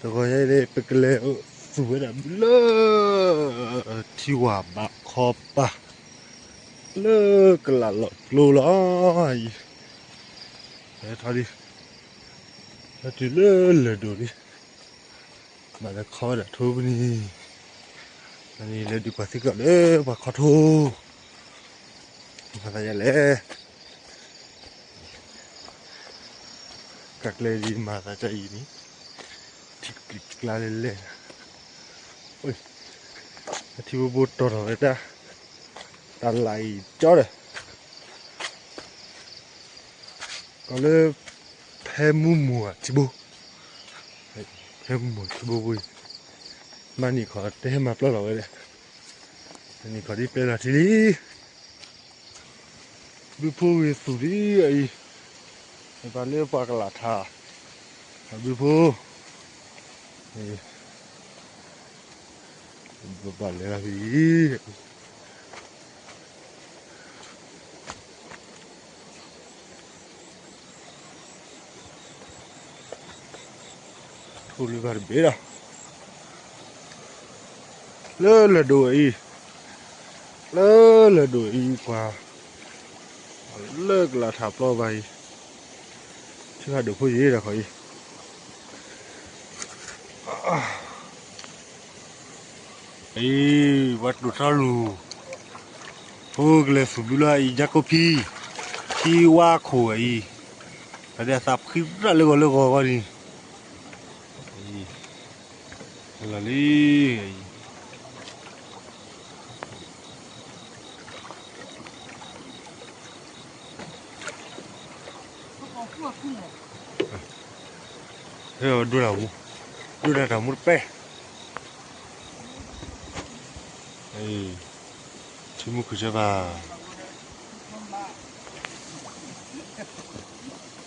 တဂီၤညါအံၤန့ၣ် ပကလဲၤသူၣ်ဝဲဒၣ်ဘုလၢ ထံဝၢ်ဘးခီပၤ လၢကလးလီၤကျိလီၤ. အံၤ ဟဲထီၣ်လံ ဟဲတုၤလၢလၢၢ်ဒိၣ်လံ ဘၣ်လဲၤခီဝဲဒၣ်ထိပနံၤ အန့ၣ်လဲၤဒုးကွၢ်သံကွၢ်လၢပှၤခီထိ မၤသးဒ်လဲၣ် ကကျဲဒ်မၤသးဒ်အံၤန့ၣ် ထံကျိၤကျါလဲၣ်လဲၣ် အထံဘိဘိတီၢ်ထီၣ်ဝဲဒၣ် တၢ်လၢအံၤကၠီဒီး ကီးလၢ ဖဲမုၢ်မုၢ်ထံဘိ ဖဲမုၢ်မုၢ်ထံဘိဘိအံၤ မၤနံၣ်ခီတဟဲမၤပျီလီၤဝဲဒၣ် နံၣ်ခီဒ်ပျဲလီၤထံလံ ဘုဖိဂ့ၤသူၣ်လံအံၤ ပှၤလၢပှၤကလးထါ ဘုဖိ ဘၣ်လဲၤလီၤဖဲအံၤ ထိၣ်လၢဘၣ်တဘ့ၣ်ဒီး လၢလၢၢ်ဒိၣ်အံၤ လၢလၢၢ်ဒိၣ်အံၤပှၤ လၢကလးထါပျီဘၣ်အံၤ ထံၣ်ဘၣ်ဒိၣ်ဖိယံၤဒီးခီအံၤ အံၤ ပှၤတိာ်ထီလူၤ ဖိကလဲၤသူၣ်ဘုလၢအံၤ ညါကိးဖံ ထံဝါခိၣ်အံၤ ဖဲဒၣ်သးဖှံရၣ်လၢဂီၤလၢဂီၤဂီၢ်န့ၣ် လီၤလံ ဟဲဒိၣ်တၢ်မူ ဒိၣ်တၢ်တၢ်မူတပဲ ထံမူခုၣ်ဆၢဘၣ်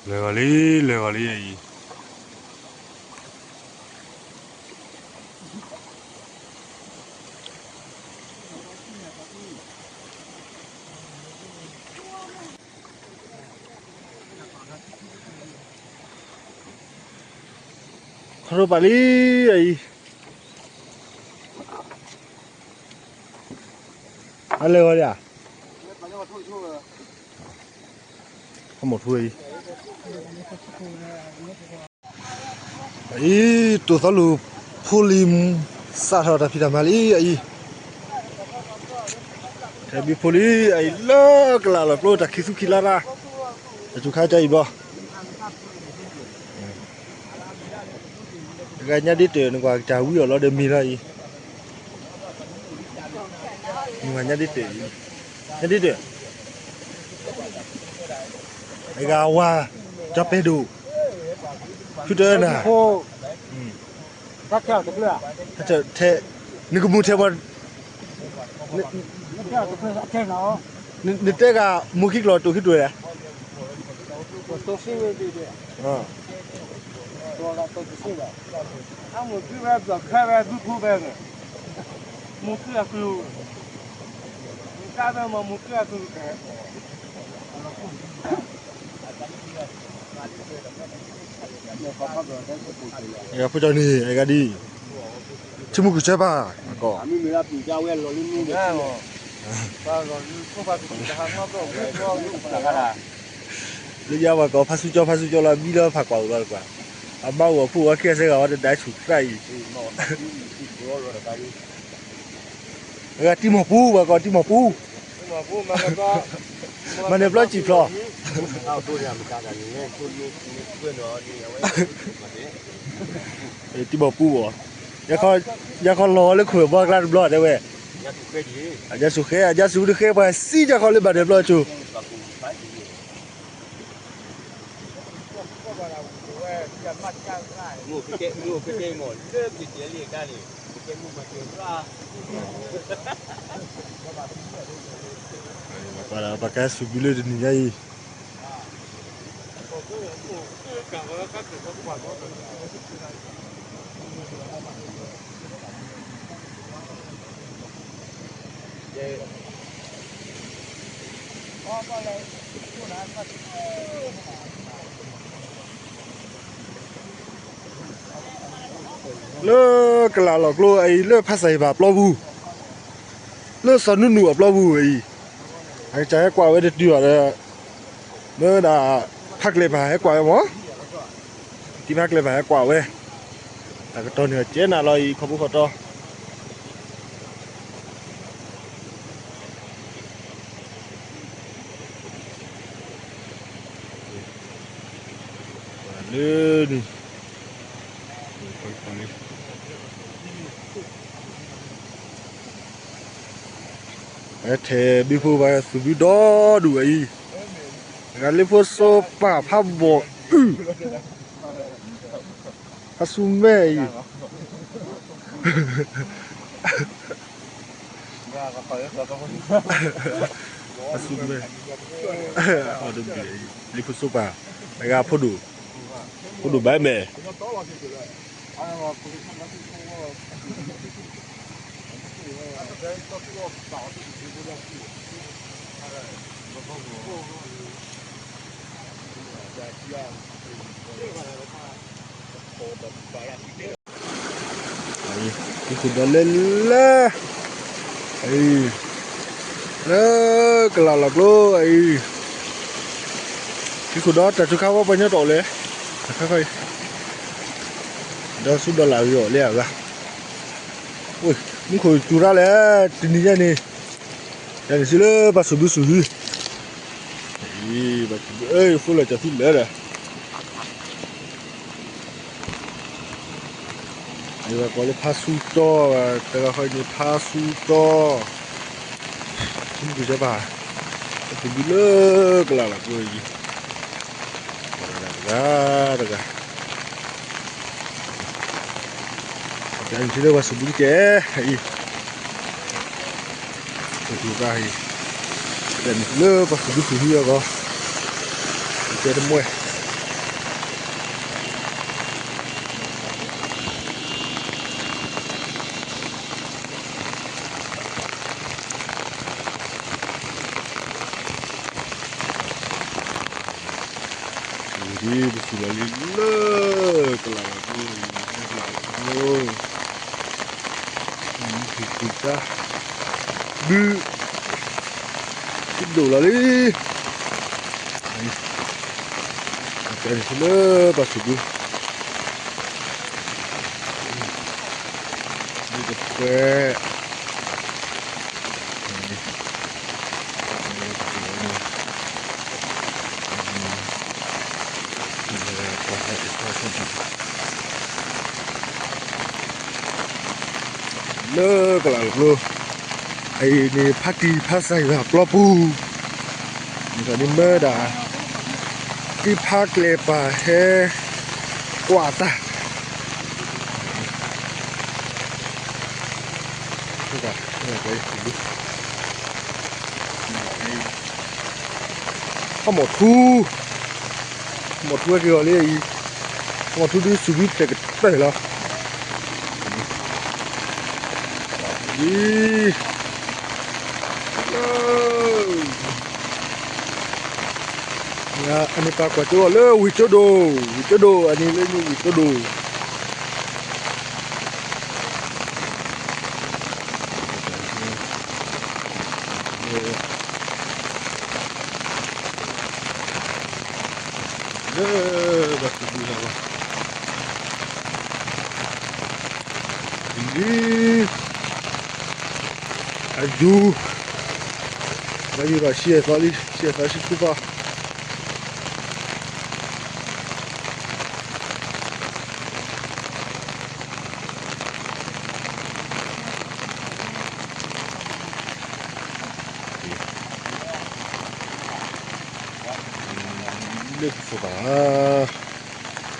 လဲၤဂီၤလံ လဲၤဂီၤလံအံၤ ခီထီၣ်ပာ်လံအံၤ အလဲၤဂီၤလံဧါ ခီမိၣ်ထူအံၤ အံၤ တိာ်သီလူၤဖိလံၤ စးထီၣ်တၢ်ဖံးတၢ်မၤလံအံၤ ထဲဘံဖိလံၤအံၤ လၢကလးလီၤကျိ တၢ်ခံသူခံလါရၣ် တၢ်စူၤခါတၢ်အံၤဘျီ တဂၤညါဒ်တၢၢ် နကွၢ်ကတၢၢ်ဝံၤအီၤလီၤဒီးမံၤလီၤအံၤ နကွၢ်ညါဒ်တၢၢ်အံၤ ညါဒ်တၢၢ် အဂၤဝါ ကၠီပဲဒိၣ် ဖုတအၢနၤ ထဲ နကမူထဲမး နတဲဂၤမူခံကျိၤတိာ်ခံတိာ်လဲၣ် အမူၢ်ကုၢ်ဝဲဘျီခဲဝဲဘုဖိဝဲန့ၣ် မူၢ်ကုၢ်အကလူး မူၢ်ကုၢ်ဝဲမူၢ်ကုၢ်အကလူး ဖိကၠီန့ၣ် အဂၤဒ် ထံမူခုၣ်ဆၢဘၣ် အကီး လၢယၤပှၤကီး ဖါဆူကၠီ ဖါဆူကၠီလီၤ ဘံလၢဖးကွၢ်အိၣ်လီၤတကွၢ် အမါအိၣ်အဖိဝဲခံဂၤစဲဂၤဝဲ တဒါဆူၣ်သၣ်အံၤ အဂၤတံၤမီၢ်ပူၤ ပှၤကီးတံၤမီၢ်ပူၤ မၤန့ၢ်ဘျီစံၣ်ဖျိး တံၤမီၢ်ပူၤဘၣ် ယခီလီၤဝဲလၢခိၣ်ဘီကျါတဘျီတဲဝဲ အညါဆူၣ်ဃဲ အညါဆူၣ်တဃဲ ပှၤစံၣ်ညါခီလၢဘၣ်န့ၢ်ဘျီကၠိ ပှၤကဲဆူၣ်ဘုလၢတနံၤညါအံၤ ကဲ လၢကလးလီၤကျိအံၤ လၢဖးစၢ်ယံၤဘၣ်အပျီပူၤ, လၢစီၤနူနူအပျီပူၤအံၤ, အကစၢ်ဟဲကွၢ်ဝဲတတုၤအီၤဒီး မ့ၢ်ဝဲဒၣ် ဖးကျဲပၤဟဲကွၢ်ဝဲမၢ်, တံၤဖးကျဲပၤဟဲကွၢ်ဝဲ, တၢ်ကတီၢ်န့ၣ်ကဲနၤလီၤအံၤ ခီဖျိခီတီ လၢန့ၣ် ထဲဘံဖိဘၣ်သူၣ်ဘုဒီဒူၣ်ဝဲအံၤ, ဂၤလၢဖိစိပၢ်ဖးဘီၣ်အုၣ် ဖးဆူမဲအံၤ ဖးဆူမဲ လၢဖိစိပၢ် အဂၤဖိဒိၣ် ဖိဒိၣ်ဘၣ်မဲာ် ကံၢ်ခိၣ်ဒီးလဲၤလဲၤ လၢကလးလီၤကျိအံၤ, ကံၢ်ခိၣ်ဒီးတၢ်ထုခါဝဲပှၤညီတအိၣ်လဲၣ်, တၢ်ခါခါအံၤ ဒီးဆူဒီးလၢ်ဂ့ၤအီၤလဲၣ်အဂၤ, မူခိၣ်စူၤရၣ်လဲၣ် တနံၤညါန့ၣ်, ယၤန့ၣ်စံးလၢပှၤစူၤဘုစူၤဟံ အံၤ ပှၤစူၤဘု အ့ၣ်ဖိလၢာ်ကၠီၤသံလၢာ်ဒီး အံၤပှၤကိးလၢဖါဆူတီ, တဂၤဃီအံၤန့ၣ်ဖါဆူတီ, မူခိၣ်ကဲပၢ်, ပှၤစူၤဘုလၢကလးလီၤကျိအံၤ, တဂၤတဂၤ ယၤန့ၣ်စံးလၢပှၤစူၤဘုကဲအံၤ, ပှၤစူၤဘုအံၤ, ယၤန့ၣ်စံးလၢပှၤစူၤဘုစူၤဟံအဂီၢ်, ကဲတမှဲ ဒ်ပစူၤလီၤလံလၢကလးလီၤကျိ, လၢကလးလီၤကျိ, မူခိၣ်စူၤတၢ်, ဘု, ဘုဒိၣ်လီၤလံ, အကဲန့ၣ်စံးလၢပှၤစူၤဘု ဘုတဖှဲး လၢကလးလီၤကျိ, အံၤန့ၣ်ဖါတံၢ်ဖါစၢ်ယွၤပျီပူၤ, န့ၣ်မ့ၢ်ဒၣ် တံၤဖးကျဲပၤဟဲ ကွၢ်တၢ် ဖးမီၢ်ထူ, ဖးမီၢ်ထူဟဲက့ၤအီၤလံအံၤ, ဖးမီၢ်ထူဒုးစူၤဘုတဲာ်ကတၢၢ်လီၤ, အံၤ အန့ၣ်ပာ်ကွၢ်ကၠိအီၤလၢဝ့ၢ်ကၠိဒိၣ်, ဝ့ၢ်ကၠိဒိၣ်, အန့ၣ်လၢန့ၣ်ဝ့ၢ်ကၠိဒိၣ်, လၢဘၣ်စူၤဘုလီၤ, အယူၤ, ဘၣ်ယိၣ်ဘၣ်ဆံအသီလံ, ဆံအသီဆံဆူသီ လၢကစၢ်ဘၣ်,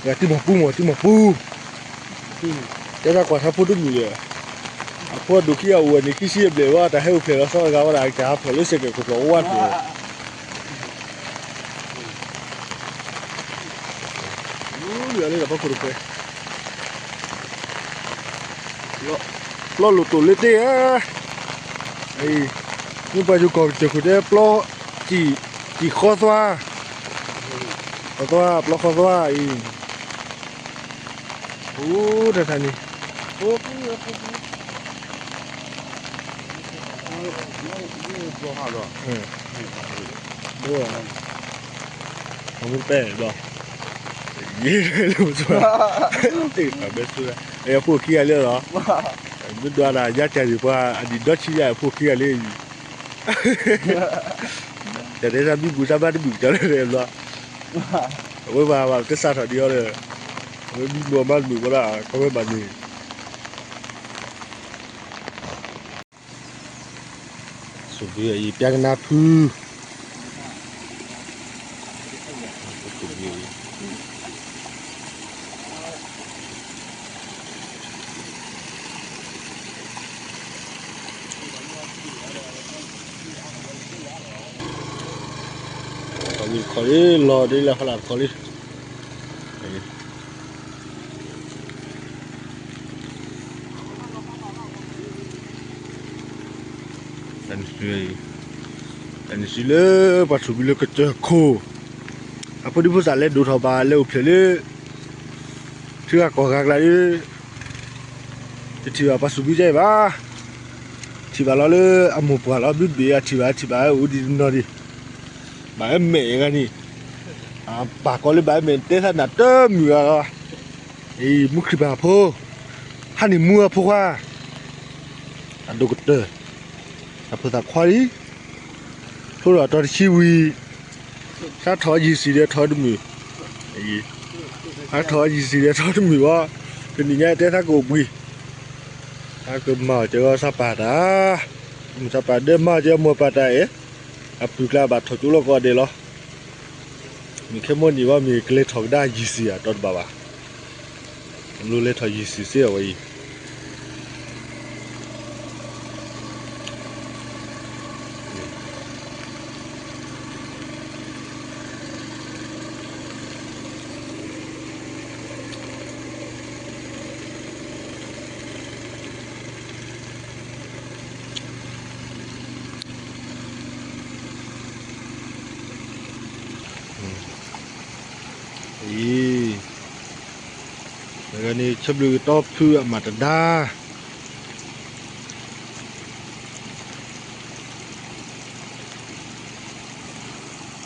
တံၤမီၤပူမၢ် တံၤမီၤပူ, တဲတၢ်ကွၢ်ထါဖိတမုၣ်လၢ, အဖိအဒိၣ်ခံဂၤအိၣ်ဝဲန့ၣ် ခံဆံအဘျဲၣ်ဝဲ တၢ်ဟဲအိၣ်ဖျဲၣ်လီၤဆီတဂၤဝဲဒၣ် ကဟးဖျိးလၢစဲးကဲးခိၣ်ဖျီးဝါန့ၣ်, လၢလၢတၢ်ဖီခိၣ်တခွဲး ပျီလိၣ်တိၢ်လၢတ့ၢ်ဧါ, မ့ၢ်ပှၤယိၤကီၢ်ကစၢၢ်ခိၣ်တဲပျီ, တံၢ်ဃီသွါ, ဃီသွါ ပျီဃီသွါအံၤ, အိၣ်တၢ်တၢ်န့ၣ် ဖိကံၢ်, အမူတပဲဘျီ, ယဲလၢပစွဲ, တၢ်ဘဲဆူ, အဖိခံဂၤလၢလီၤ, မ့ၢ်ဒွးဒၣ်ယါကၢ်န့ၣ် ပှၤအဒံးဒီဆံယါအဖိခံဂၤလၢအံၤ, တၢ်တဲသးဘံဘူသးဘၣ်တဘုၣ်ကတၢၢ်လၢဘျီ, အဝဲဘၣ်ဘၣ်တစးထီၣ်ဒံးအီၤဒီး, အဝဲဘံဘူအမါတဘုၣ်ဘၣ်ဒၣ် ခီဝဲဘၣ်န့ၣ် ဆိၣ်ဘံအံၤ ပျၢ်ကနါဖု, ခီလံ လီၤဒ်လဲၣ် ဖီလာ်ခီလံ. တၢ်န့ၣ်စံးလၢပှၤဆိၣ်ဘံလၢကစၢၢ်ခိၣ်, အဖိဒံဖိသၣ်လဲၤဒိၣ်ထီၣ်ဘၣ်လဲၤအိၣ်ဖျဲၣ်လၢ ထံဂၤကီၢ်ဂၤကျါဒီး တထံၣ်ဘၣ်ပှၤဆိၣ်ဘံကဲအံၤဘၣ်, ထံၣ်ဘၣ်လီၤလၢအမိၢ်ပှၢ်လီၤ ဘုတဘ့ၣ်အထံၣ်ဘၣ်ထံၣ်ဘၣ်အိၣ်ဒံးတနီၤဒံး, ဘၣ်အမဲာ်ဂၤန့ၣ်, ပာ်ကီးလၢဘၣ်အမဲာ်တဲသးနၢ်တမုာ်ဂၤလီၤ. အံၤမူခရံာ်ပၢ်ဖိ, ဟါန့ၣ်မူအဖိခွါ, အဒိၣ်ကတၢၢ်, အဖိသၣ်ခွါလံ, ဖျိထီၣ်တီၤတဆံဝံၤ, စးထီၣ်ယံၤစံၣ်ဒီးထီၣ်တမုာ်, စးထီၣ်ယံၤစံၣ်ဒီးထီၣ်တမုာ်ဘၣ်, တနံၤညါတဲသးကအိၣ်ဘှံး, သးကမၤအီၣ်က့ၤဂီၤစၢ်ပၢ်တၢ်, မုၢ်စၢ်ပၢ်ဒဲးမၤအီၣ်က့ၤအမိၢ်ပၢ်တၢ်အံၤ, အပုၢ်ကျါဘၣ်ထီၣ်ကၠိလီၤကီးဒဲးလီၤ. မ့ၢ်ခဲမိၢ်နံၤဘၣ်မ့ၢ်ကလဲၤထီၣ်ကဒါယံၤစံၣ်အတီၤတဘၣ်ဘၣ်, မ့ၢ်လဲၤထီၣ်ယံၤစံၣ်စ့ၢ်အဝဲအံၤ အံၤ, တဂၤန့ၣ်ဆၢဘျုးကတီဖုအမၤတဒါ,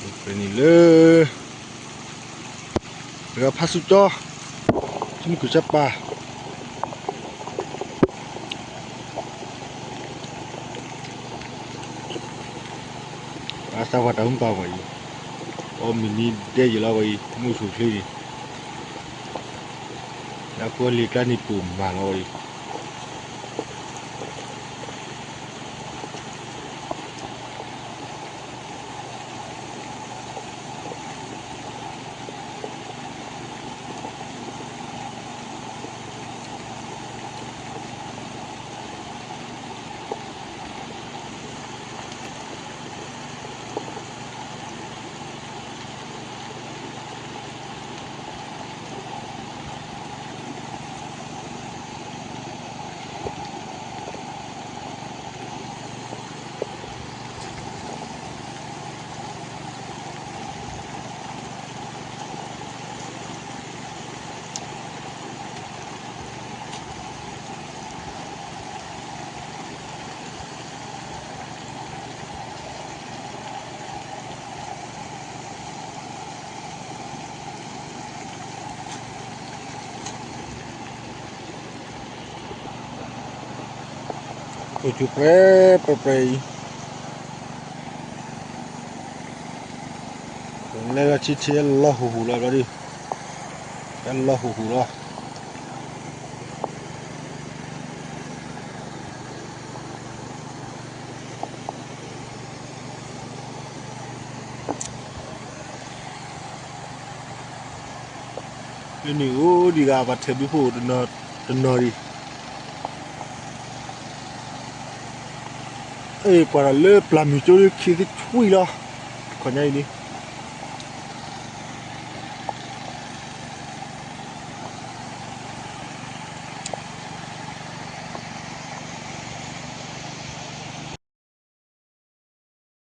န့ၣ်လၢ တဂၤဖးဆူကၠီ, ဆမုၢ်ကုၢ်စၢ်ပၢ် အစၢ်ဝၤတၢ်မုၢ်ပၢ်ဝဲအံၤ, အီၣ်မ့ၤနံၤဒဲးယံာ်လီၤဝဲအံၤ မုၢ်ဆူၣ်ချ့န့ၣ်, လၢအဖိအလံၤကျါန့ၣ်ပိာ်မၤလီၤဝဲအံၤ အိၣ်ဆူၣ်ပြဲပြဲပြဲအံၤ, လဲၤလီၤဆံဆံလီၤဟူးဟူးလီၤဘျီဒ်, လီၤဟူးဟူးလီၤ. လၢန့ၣ်အိၣ်ဒံးဂၤပှၤထဲးဘုဖိတနီၤတနီၤဒံး, အဲ ပှၤဒီးလၢပျၢ်မုၢ်ကၠိလၢခံသ့ၣ်ထွံၣ်လီၤ, ခီညါအံၤန့ၣ်